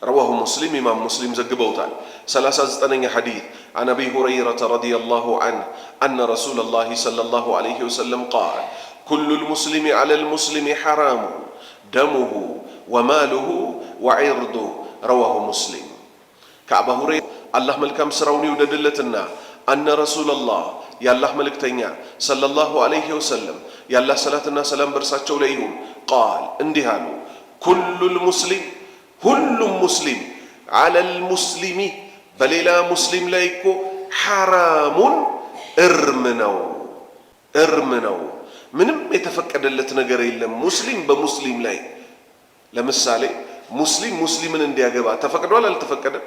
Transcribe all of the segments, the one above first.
رواه مسلم ኢማም ሙስሊም ዘግበውታል። 39ኛ ሐዲት عن أبي هريرة رضي الله عنه أن رسول الله صلى الله عليه وسلم قال كل المسلم على المسلم حرام دمه وماله وعرضه رواه مسلم። ከአባ ሁረይራ አላህ መልካም ስራውን ይውደድለትና أن رسول الله የአላህ መልእክተኛ صلى الله عليه وسلم የአላህ ሰላትና ሰላም በእርሳቸው ላይ ይሁን قال እንዲህ አሉ፣ كل المسلم ሁሉም ሙስሊም على المسلم በሌላ ሙስሊም ላይ እኮ حرام እርም ነው፣ እርም ነው። ምንም የተፈቀደለት ነገር የለም ሙስሊም በሙስሊም ላይ። ለምሳሌ ሙስሊም ሙስሊምን እንዲያገባ ተፈቅዷል? አልተፈቀደም?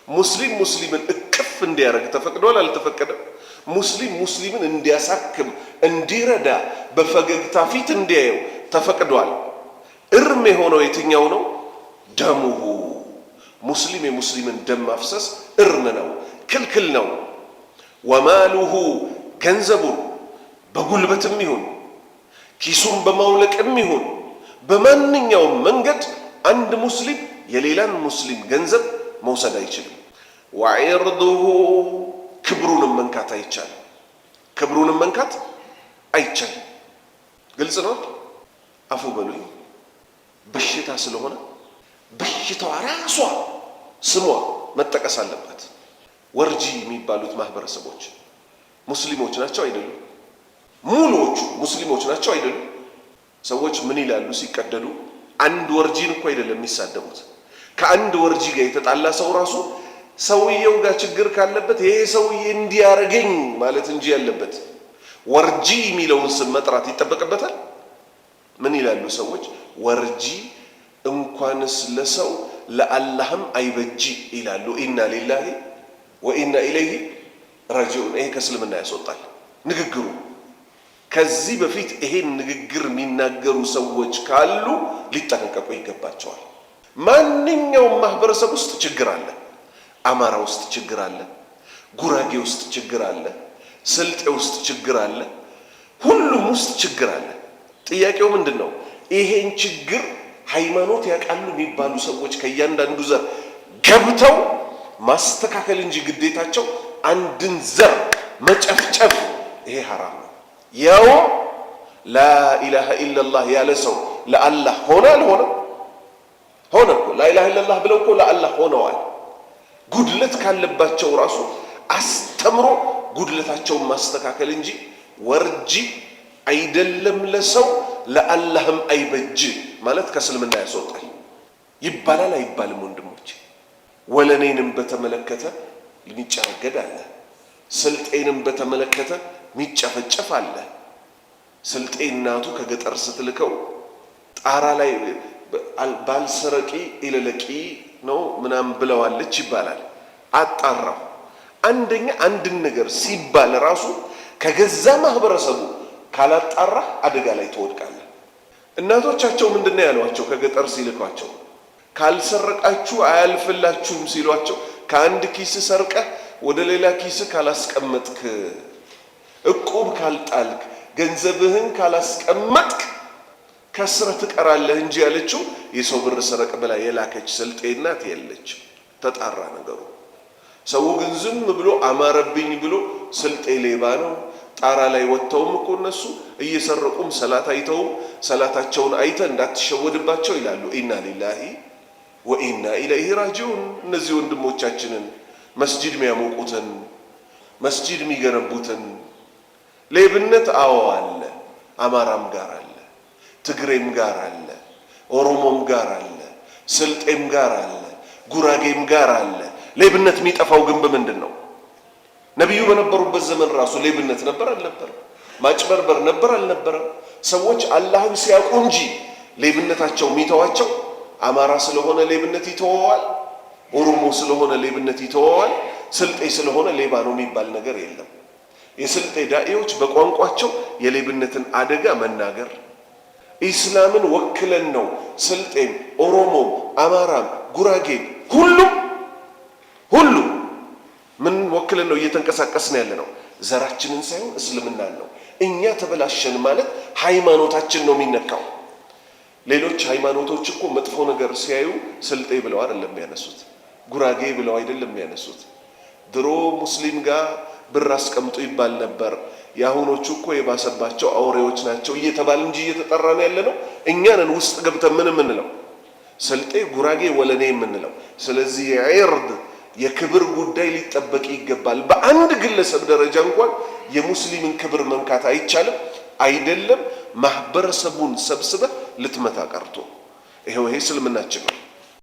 ሙስሊም ሙስሊምን እቅፍ እንዲያደርግ ተፈቅዷል? አልተፈቀደም? ሙስሊም ሙስሊምን እንዲያሳክም፣ እንዲረዳ፣ በፈገግታ ፊት እንዲያየው ተፈቅዷል። እርም የሆነው የትኛው ነው? دمه ሙስሊም የሙስሊምን ደም ማፍሰስ እርም ነው፣ ክልክል ነው። وماله ገንዘቡን በጉልበትም ይሁን ኪሱን በማውለቅም ይሁን በማንኛውም መንገድ አንድ ሙስሊም የሌላን ሙስሊም ገንዘብ መውሰድ አይችልም። وعرضه ክብሩንም መንካት አይቻልም። ክብሩንም መንካት አይቻልም። ግልጽ ነው። አፉ በሉኝ። በሽታ ስለሆነ በሽታዋ ራሷ ስሟ መጠቀስ አለበት። ወርጂ የሚባሉት ማህበረሰቦች ሙስሊሞች ናቸው አይደሉም? ሙሉዎቹ ሙስሊሞች ናቸው አይደሉም? ሰዎች ምን ይላሉ ሲቀደዱ? አንድ ወርጂን እኮ አይደለም የሚሳደቡት። ከአንድ ወርጂ ጋር የተጣላ ሰው ራሱ ሰውየው ጋር ችግር ካለበት ይሄ ሰውዬ እንዲያረገኝ ማለት እንጂ ያለበት ወርጂ የሚለውን ስም መጥራት ይጠበቅበታል። ምን ይላሉ ሰዎች? ወርጂ እንኳንስ ለሰው ለአላህም አይበጂ ይላሉ። إنا لله وإنا إليه راجعون። ይሄ ከእስልምና ያስወጣል ንግግሩ። ከዚህ በፊት ይሄን ንግግር የሚናገሩ ሰዎች ካሉ ሊጠነቀቁ ይገባቸዋል። ማንኛውም ማህበረሰብ ውስጥ ችግር አለ። አማራ ውስጥ ችግር አለ። ጉራጌ ውስጥ ችግር አለ። ስልጤ ውስጥ ችግር አለ። ሁሉም ውስጥ ችግር አለ። ጥያቄው ምንድን ነው? ይሄን ችግር ሃይማኖት ያውቃሉ የሚባሉ ሰዎች ከእያንዳንዱ ዘር ገብተው ማስተካከል እንጂ ግዴታቸው አንድን ዘር መጨፍጨፍ ይሄ ሐራም ነው። ያው لا إله إلا الله ያለ ሰው ለአላህ ሆነ አልሆነ ሆነ እኮ لا إله إلا الله ብለው እኮ ለአላህ ሆነዋል። ጉድለት ካለባቸው ራሱ አስተምሮ ጉድለታቸውን ማስተካከል እንጂ ወርጂ አይደለም ለሰው ለአላህም አይበጅ ማለት ከእስልምና ያስወጣል። ይባላል አይባልም? ወንድሞች ወለኔንም በተመለከተ የሚጨረገድ አለ። ስልጤንም በተመለከተ የሚጨፈጨፍ አለ። ስልጤ እናቱ ከገጠር ስትልከው ጣራ ላይ ባልሰረቂ ኢለለቂ ነው ምናምን ብለዋለች ይባላል። አጣራው። አንደኛ አንድን ነገር ሲባል ራሱ ከገዛ ማህበረሰቡ ካላጣራህ አደጋ ላይ ትወድቃለህ። እናቶቻቸው ምንድን ነው ያሏቸው? ከገጠር ሲልኳቸው ካልሰረቃችሁ አያልፍላችሁም ሲሏቸው ከአንድ ኪስ ሰርቀህ ወደ ሌላ ኪስ ካላስቀመጥክ፣ እቁብ ካልጣልክ፣ ገንዘብህን ካላስቀመጥክ ከስረ ትቀራለህ እንጂ ያለችው የሰው ብር ስረቅ ብላ የላከች ስልጤ እናት የለችም። ተጣራ ነገሩ። ሰው ግን ዝም ብሎ አማረብኝ ብሎ ስልጤ ሌባ ነው። ጣራ ላይ ወጥተውም እኮ እነሱ እየሰረቁም ሰላት አይተውም ሰላታቸውን አይተ እንዳትሸወድባቸው ይላሉ። إنا لله وإنا إليه راجعون። እነዚህ ወንድሞቻችንን መስጂድ የሚያሞቁትን መስጂድ የሚገነቡትን ሌብነት አዎ አለ፣ አማራም ጋር አለ፣ ትግሬም ጋር አለ፣ ኦሮሞም ጋር አለ፣ ስልጤም ጋር አለ፣ ጉራጌም ጋር አለ። ሌብነት የሚጠፋው ግን በምንድን ነው? ነቢዩ በነበሩበት ዘመን ራሱ ሌብነት ነበር አልነበረም? ማጭበርበር ነበር አልነበረም? ሰዎች አላህን ሲያውቁ እንጂ ሌብነታቸው የሚተዋቸው አማራ ስለሆነ ሌብነት ይተወዋል፣ ኦሮሞ ስለሆነ ሌብነት ይተወዋል፣ ስልጤ ስለሆነ ሌባ ነው የሚባል ነገር የለም። የስልጤ ዳኢዎች በቋንቋቸው የሌብነትን አደጋ መናገር ኢስላምን ወክለን ነው ስልጤም፣ ኦሮሞም፣ አማራም፣ ጉራጌም ሁሉም ሁሉም ምን ወክለን ነው እየተንቀሳቀስን ያለ ነው? ዘራችንን ሳይሆን እስልምናን ነው። እኛ ተበላሸን ማለት ሃይማኖታችን ነው የሚነካው። ሌሎች ሃይማኖቶች እኮ መጥፎ ነገር ሲያዩ ስልጤ ብለው አይደለም የሚያነሱት፣ ጉራጌ ብለው አይደለም የሚያነሱት። ድሮ ሙስሊም ጋር ብር አስቀምጡ ይባል ነበር። የአሁኖቹ እኮ የባሰባቸው አውሬዎች ናቸው እየተባል እንጂ እየተጠራ ነው ያለ ነው። እኛ ነን ውስጥ ገብተን ምን የምንለው ስልጤ፣ ጉራጌ፣ ወለኔ የምንለው። ስለዚህ የዒርድ የክብር ጉዳይ ሊጠበቅ ይገባል። በአንድ ግለሰብ ደረጃ እንኳን የሙስሊምን ክብር መንካት አይቻልም። አይደለም ማህበረሰቡን ሰብስበህ ልትመታ ቀርቶ ይሄው ይሄ እስልምናችን ነው።